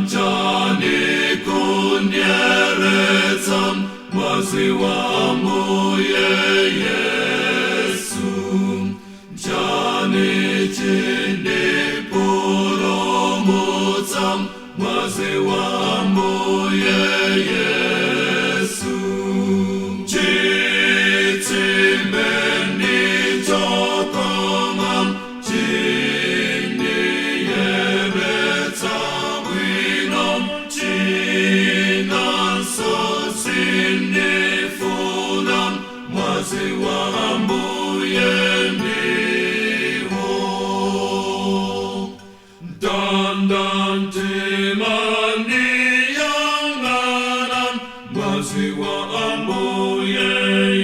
Chitanjani kunyeretsa mwazi wa Ambuye Yesu, Njani chindipulumutsa mwazi wa Ambuye Yesu. Chitsime ndichokoma chindiyeretsa bwino, chinanso sindifuna, mwazi wa Ambuye ndiwo. Mtanda ndiyang'ana, mwazi wa Ambuye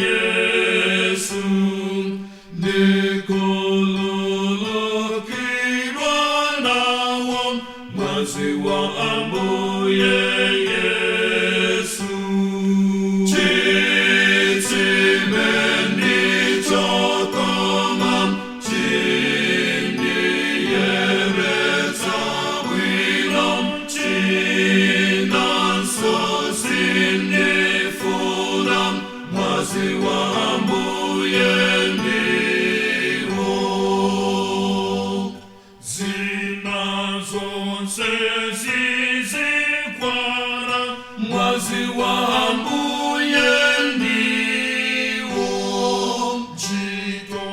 Yesu, ndikhululukidwa nawo mwazi wa Ambuye Yesu. Chitsime ndichokoma chindiyeretsa bwino, chinanso sindifuna, mwazi wa Ambuye ndiwo. Zina zonse zizikwana, mwazi wa Ambuye ndiwo. Ntchito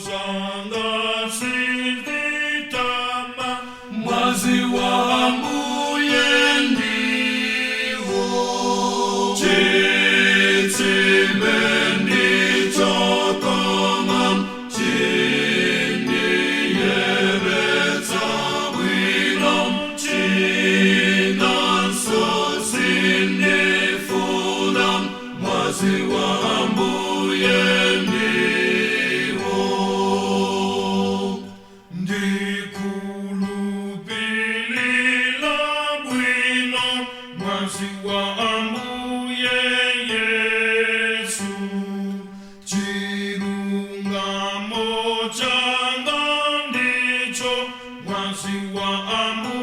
zanga sizitama, mwazi wa Ambuye ndiwo. Chitsime ndichokoma chindiyeretsa bwino, chinanso sindifuna, mwazi wa Ambuye ndiwo. Ndikhulupilila bwino mwazi wa Ambuye Yesu, chilungamo changa ndicho mwazi wa Ambuye.